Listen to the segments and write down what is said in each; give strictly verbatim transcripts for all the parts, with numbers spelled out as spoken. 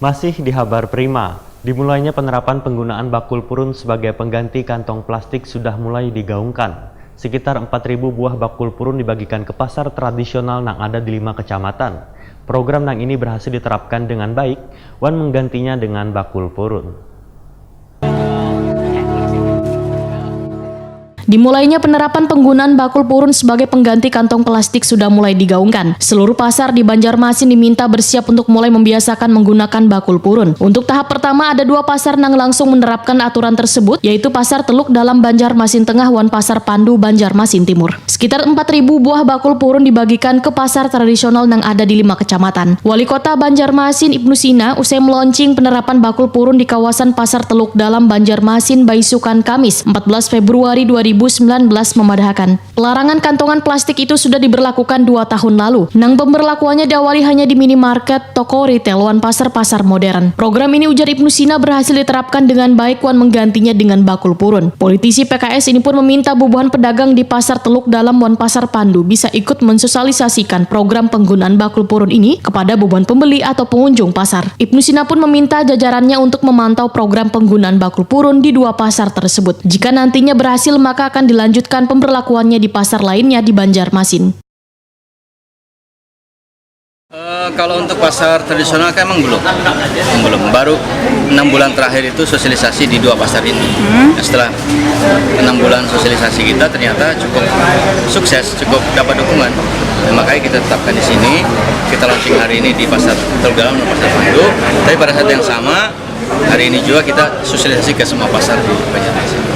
Masih di Habar Prima, dimulainya penerapan penggunaan bakul purun sebagai pengganti kantong plastik sudah mulai digaungkan. Sekitar empat ribu buah bakul purun dibagikan ke pasar tradisional nang ada di lima kecamatan. Program nang ini berhasil diterapkan dengan baik, wan menggantinya dengan bakul purun. Dimulainya penerapan penggunaan bakul purun sebagai pengganti kantong plastik sudah mulai digaungkan. Seluruh pasar di Banjarmasin diminta bersiap untuk mulai membiasakan menggunakan bakul purun. Untuk tahap pertama, ada dua pasar nang langsung menerapkan aturan tersebut, yaitu Pasar Teluk Dalam Banjarmasin Tengah wan Pasar Pandu Banjarmasin Timur. Sekitar empat ribu buah bakul purun dibagikan ke pasar tradisional nang ada di lima kecamatan. Wali Kota Banjarmasin Ibnu Sina usai melaunching penerapan bakul purun di kawasan Pasar Teluk Dalam Banjarmasin baisukan Kamis, empat belas Februari dua ribu sembilan belas, memadahakan pelarangan kantongan plastik itu sudah diberlakukan dua tahun lalu, nang pemberlakuannya diawali hanya di minimarket, toko retail, wan pasar-pasar modern. Program ini, ujar Ibnu Sina, berhasil diterapkan dengan baik wan menggantinya dengan bakul purun. Politisi P K S ini pun meminta bubuhan pedagang di Pasar Teluk Dalam wan Pasar Pandu bisa ikut mensosialisasikan program penggunaan bakul purun ini kepada bubuhan pembeli atau pengunjung pasar. Ibnu Sina pun meminta jajarannya untuk memantau program penggunaan bakul purun di dua pasar tersebut. Jika nantinya berhasil, maka akan dilanjutkan pemberlakuannya di pasar lainnya di Banjarmasin. Eh, kalau untuk pasar tradisional kan emang belum, emang belum. Baru enam bulan terakhir itu sosialisasi di dua pasar ini. Setelah enam bulan sosialisasi kita ternyata cukup sukses, cukup dapat dukungan. Dan makanya kita tetapkan di sini, kita launching hari ini di pasar Teluk Dalam dan pasar Pandu. Tapi pada saat yang sama, hari ini juga kita sosialisasi ke semua pasar di Banjarmasin.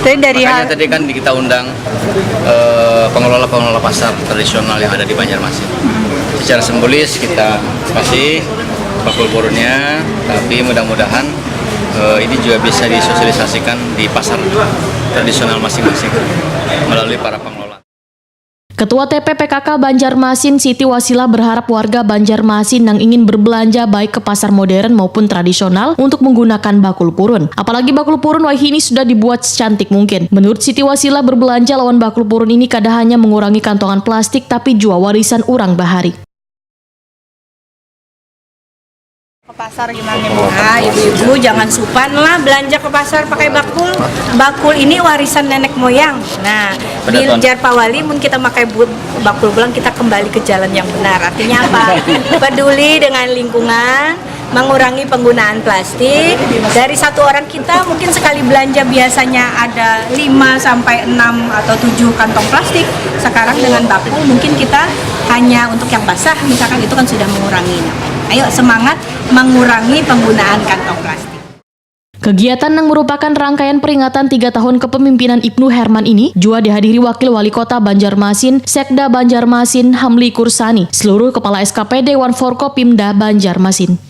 Jadi dari Makanya har- tadi kan kita undang eh, pengelola-pengelola pasar tradisional yang ada di Banjarmasin. Secara simbolis kita kasih bakul purunnya, tapi mudah-mudahan eh, ini juga bisa disosialisasikan di pasar tradisional masing-masing melalui para pengelola. Ketua T P P K K Banjarmasin, Siti Wasilah, berharap warga Banjarmasin yang ingin berbelanja baik ke pasar modern maupun tradisional untuk menggunakan bakul purun. Apalagi bakul purun wahini sudah dibuat secantik mungkin. Menurut Siti Wasilah, berbelanja lawan bakul purun ini kada hanya mengurangi kantongan plastik tapi jua warisan urang bahari. Ke pasar gimana nih? Nah, ibu-ibu jangan supan lah belanja ke pasar pakai bakul. Bakul ini warisan nenek moyang. Nah, bil jar pawali mun kita pakai bu- bakul pulang kita kembali ke jalan yang benar. Artinya apa? Peduli dengan lingkungan, mengurangi penggunaan plastik. Dari satu orang kita mungkin sekali belanja biasanya ada lima sampai enam atau tujuh kantong plastik. Sekarang dengan bakul mungkin kita hanya untuk yang basah misalkan itu kan sudah mengurangi. Ayo semangat mengurangi penggunaan kantong plastik. Kegiatan yang merupakan rangkaian peringatan tiga tahun kepemimpinan Ibnu Herman ini juga dihadiri Wakil Wali Kota Banjarmasin, Sekda Banjarmasin, Hamli Kursani, seluruh Kepala S K P D wan Forkopimda Banjarmasin.